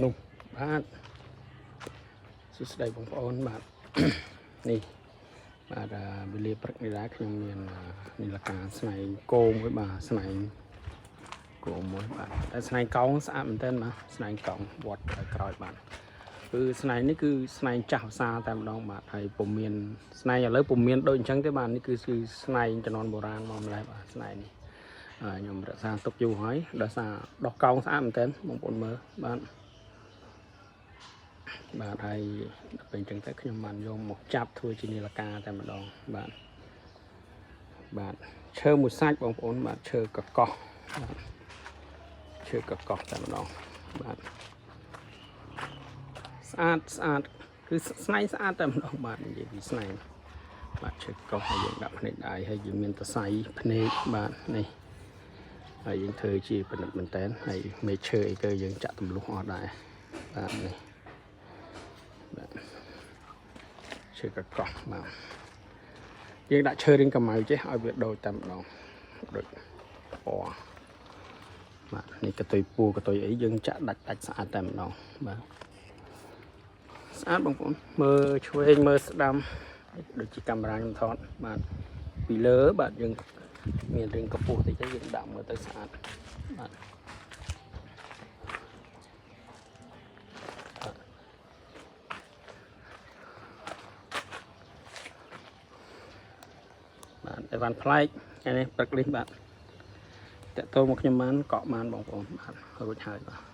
នោះបាទសួស្តីបងប្អូនបាទ នេះបាទអឺវេលាព្រឹកនេះដែរខ្ញុំមាននីលការស្នែងគោមួយបាទស្នែងគោមួយបាទតែស្នែងកោងស្អាតមែនទែនបាទស្នែងកោងវត្តក្រោយបាទគឺស្នែងនេះគឺស្នែងចាស់ភាសាតែម្ដងបាទហើយពុំមានស្នែងឥឡូវពុំមានដូចអញ្ចឹងទេបាទនេះគឺគឺស្នែងជំនាន់បុរាណមកម្ល៉េះបាទស្នែងនេះហើយខ្ញុំរក្សាទុកយូរហើយដោយសារដោះកោងស្អាតមែនទែនបងប្អូនមើលបាទ បាទហើយដល់ពេលអញ្ចឹងទៅខ្ញុំបានយកមកចាប់ធ្វើជានីលការតែម្ដងបាទបាទឈើមួយសាច់បងប្អូនបាទឈើកកោះបាទឈើកកោះតែម្ដងបាទស្អាតស្អាតគឺស្នែងស្អាតតែម្ដងបាទនិយាយពីស្នែងបាទឈើកកោះហើយយើងដាក់ភ្នែកដៃហើយយើងមានតសៃភ្នែកបាទនេះហើយយើងធ្វើជាពិនិត្យមែនតើហើយមេឈើអីក៏យើងចាក់ទម្លុះអស់ដែរបាទនេះ បាទឈើកកោះបាទយើងដាក់ឈើរាងកម្ៅចេះឲ្យវាដូចតែម្ដងដូចពណ៌បាទនេះកតុយពូកតុយអីយើងចាក់ដាច់ដាច់ស្អាតតែម្ដងបាទស្អាតបងប្អូនមើលឆ្វេងមើលស្ដាំដូចជាកាមេរ៉ាខ្ញុំថតបាទពីលើបាទយើងមានរឿងកម្ពស់តិចទៅយើងដាក់មើលទៅស្អាតបាទបាទអីវ៉ាន់ប្លែកថ្ងៃនេះព្រឹកនេះបាទតាក់ទងមកខ្ញុំបានកក់បានបងប្អូនបាទរួចហើយបាទ